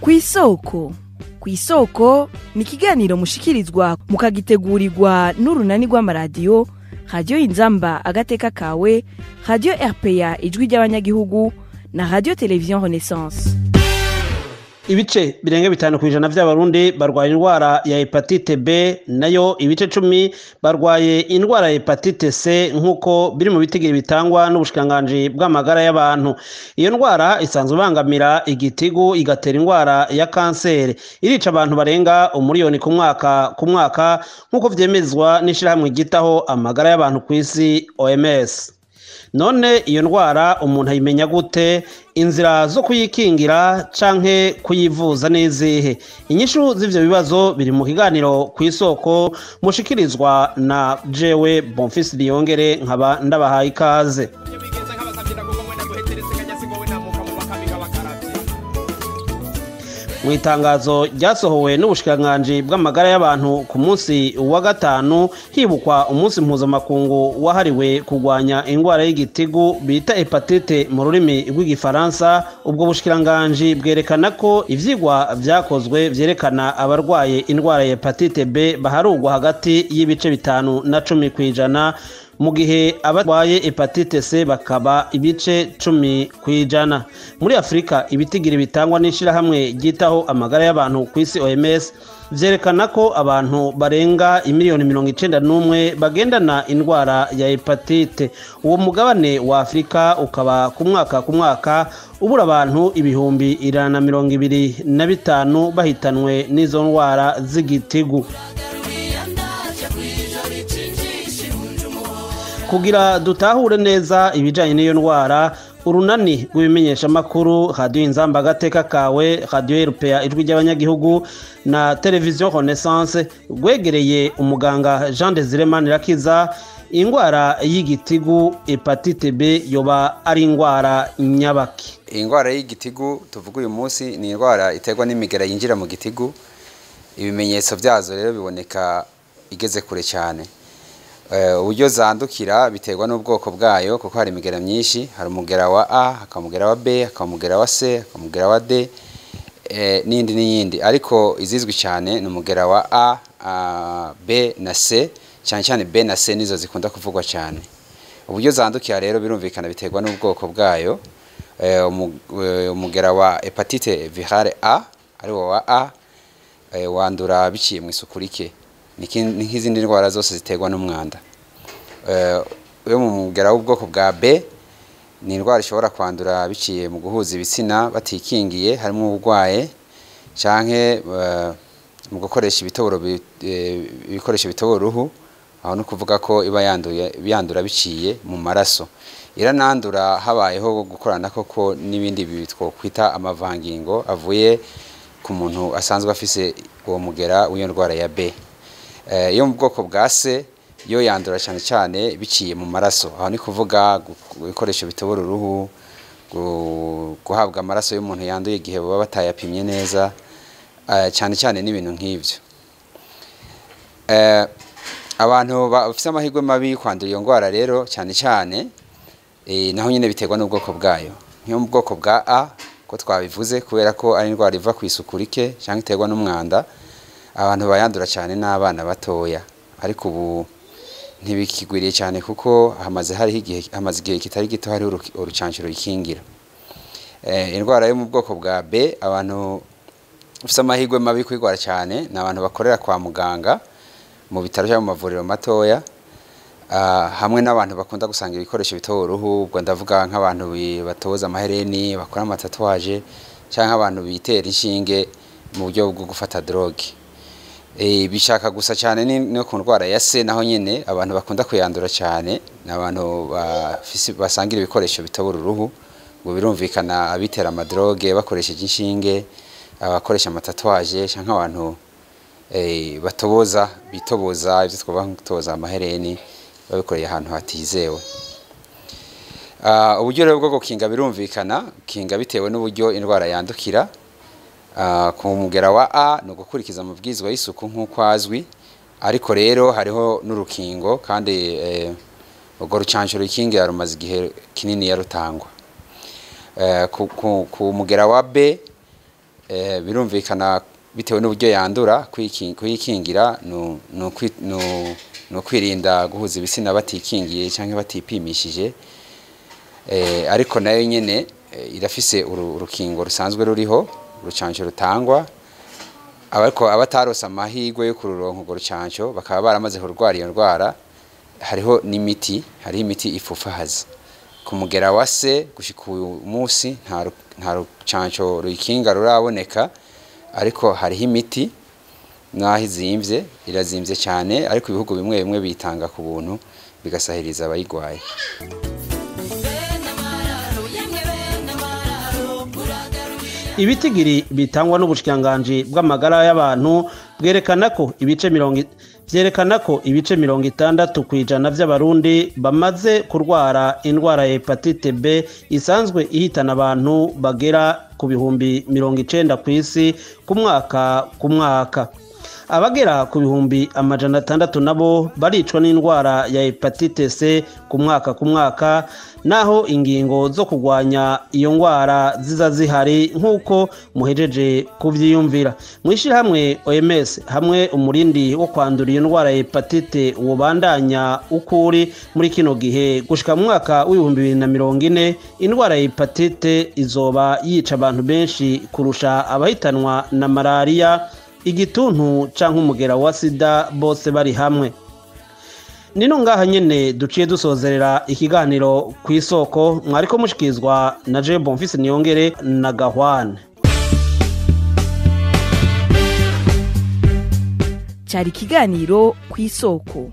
Kw'isoko. Kw'isoko ni ikiganiro mushikirizwa mukagitegurirwa n'urunani rw'amaradiyo Radiyo Inzamba Agateka Kawe, Radiyo RPA Ijwi ry'Abanyagihugu na Radiyo Televiziyo Renaissance. Ibice birenga 5% vy'Abarundi barwaye indwara ya hepatite B, nayo ibice 10 barwaye indwara ya hepatite C, nk'uko biri mu bitigiri bitangwa n'ubushikiranganji bw'amagara y'abantu. Iyo ndwara isanzwe ibangamira igitigu, igatera indwara ya kanseri, irica abantu barenga 1 miliyoni ku mwaka ku mwaka, nk'uko vyemezwa n'ishirahamwe ryitaho amagara y'abantu kw'isi, OMS. None iyo ndwara umuntu ayimenya gute? Inzira zo kuyikingira canke kuyivuza n'izihe? Inyishu z'ivyo bibazo biri mu kiganiro Ku Isoko mushikirizwa na jewe Bonfils Niyongere, nkaba ndabahaye ikaze. Mu itangazo ryasohowe n'ubushikiranganji bw'amagara y'abantu ku munsi wa gatanu, hibukwa umunsi mpuzamakungu wahariwe kurwanya indwara y'igitigu bita hepatite mu rurimi rw'Igifaransa, ubwo bushikiranganji bwerekana ko ivyigwa vyakozwe vyerekana abarwaye indwara ya hepatite B baharugwa hagati y'ibice 5 na 10%, mu gihe abarwaye hepatite C bakaba ibice 10%. Muri Afurika, ibitigiri bitangwa n'ishirahamwe ryitaho amagara y'abantu ku isi, OMS, vyerekana ko abantu barenga imiliyoni 91 bagendana indwara ya hepatite. Uwo mugabane wa Afurika ukaba ku mwaka ku mwaka ubura abantu 125,000 bahitanwe n'izo ndwara z'igitigu. Kugira dutahure neza ibijanye n'iyo ndwara, urunani rw'ibimenyeshamakuru Radiyo Inzamba Agateka Kawe, Radiyo RPA Ijwi ry'Abanyagihugu na Televiziyo Renaissance rwegereye umuganga Jean Desire Manirakiza. Indwara y'igitigu hepatite B yoba ari indwara nyabaki? Indwara y'igitigu tuvuga uyu munsi ni indwara iterwa n'imigera yinjira mu gitigu. Ibimenyetso byazo rero biboneka igeze kure cyane. Uburyo zandukira biterwa n'ubwoko bwayo, kuko hari imigera myinshi: hari umugera wa A, hakaba umugera wa B, hakaba umugera wa C, hakaba umugera wa D, n'indi n'iyindi. Ariko izizwi cyane ni umugera wa A, B na C. Cyane cyane B na C nizo zikunda kuvugwa cyane. Uburyo zandukira rero birumvikana biterwa n'ubwoko bwayo. Umugera wa hepatite virale A, ariwo wa A, wandura biciye mu isuku rike, ni nk'izindi ndwara zose ziterwa n'umwanda. Iyo mu mugera w'ubwoko bwa B, ni indwara ishobora kwandura biciye mu guhuza ibitsina batikingiye, harimo uburwaye, canke mu gukoresha ibitoboro, ibikoresho bitobora uruhu. Aho no kuvuga ko iba yanduye, yandura biciye mu maraso. Iranandura habayeho gukorana koko n'ibindi twokwita amavangingo avuye ku muntu asanzwe afise uwo mugera w'iyo ndwara ya B. Iyo mu bwoko bwa C yo yandura cyane cyane biciye mu maraso. Aho ni kuvuga ibikoresho bitobora uruhu, guhabwa amaraso y'umuntu yanduye igihe baba batayapimye neza, cyane cyane n'ibintu nk'ivyo. Abantu bafise amahirwe mabi yo kwandura iyo ndwara rero cyane cyane, naho nyine biterwa n'ubwoko bwayo. Nk'iyo mu bwoko bwa A, ko twabivuze, kubera ko ari indwara iva ku isuku rike cyangwa iterwa n'umwanda, abantu bayandura cyane n'abana batoya. Ariko ubu ntibikigwiriye cyane, kuko hamaze hariho igihe, hamaze igihe kitari gito hariho urucanco ruyikingira. Indwara yo mu bwoko bwa B, abantu bafise amahirwe mabi kwigwara cyane ni abantu bakorera kwa muganga, mu bitaro cyangwa mu mavuriro matoya, hamwe n'abantu bakunda gusanga ibikoresho bitobora uruhu. Ubwo ndavuga nk'abantu batoza amahereni, bakora ama tatouage, cyangwa abantu bitera inshinge mu buryo bwo gufata drogue. Bishaka gusa cyane ni no ku ndwara ya C, naho nyene abantu bakunda kuyandura cyane ni abantu basangira ibikoresho bitobora uruhu. Ngo birumvikana, abitera ama drogue bakoresheje inshinge, abakoresha ama tatouage, cyangwa abantu batoboza, bitoboza ibyo twavuga nko gutoza amahereni babikoreye ahantu hatizewe. Uburyo rero bwo gukinga, birumvikana kinga bitewe n'uburyo indwara yandukira. Ku mugera wa A ni ugukurikiza amabwirizwa y'isuku nk'uko azwi. Ariko rero hariho n'urukingo, kandi urwo rucanco rukingira rumaze igihe kinini yarutangwa. Ku mugera wa B Birumvikana bitewe n'uburyo yandura, kuyikingira ni ukwirinda guhuza ibitsina batikingiye cyangwa batipimishije. Ariko nayo nyene irafise urukingo rusanzwe ruriho, urucanco rutangwa. Ariko abatarose amahirwe yo kururonka urwo rucanco bakaba baramaze kurwara iyo ndwara, hariho n'imiti, hariho imiti ifufahaza ku mugera wa C. Gushika uyu munsi nta rucanco ruyikinga ruraboneka, ariko hariho imiti, naho izimvye, irazimvye cyane, ariko ibihugu bimwe bimwe bitanga ku buntu bigasahiriza abayigwaye. Ibitigiri bitangwa n'ubushikiranganji bw'amagara y'abantu bwerekana ko ibice mirongo vyerekana ko ibice 60% vy'Abarundi bamaze kurwara indwara ya hepatite B isanzwe ihitana abantu bagera ku 90,000 kw'isi ku mwaka ku mwaka. Abagera ku 600,000 nabo baricwa n'indwara ya hepatite C ku mwaka ku mwaka, naho ingingo zo kurwanya iyo ndwara ziza zihari nk'uko muhejeje kuvyiyumvira. Mw'ishirahamwe OMS hamwe umurindi wo kwandura iyo ndwara ya hepatite wobandanya ukuri muri kino gihe gushika mu mwaka w'2040, indwara ya hepatite izoba yica abantu benshi kurusha abahitanwa na malaria, igituntu canke umugera wa sida bose bari hamwe. Nino ngaha nyene duciye dusozerera ikiganiro ku isoko, mwariko mushikizwa na Jean Bonfils Niyongere na Gahwane. Cari ikiganiro ku isoko.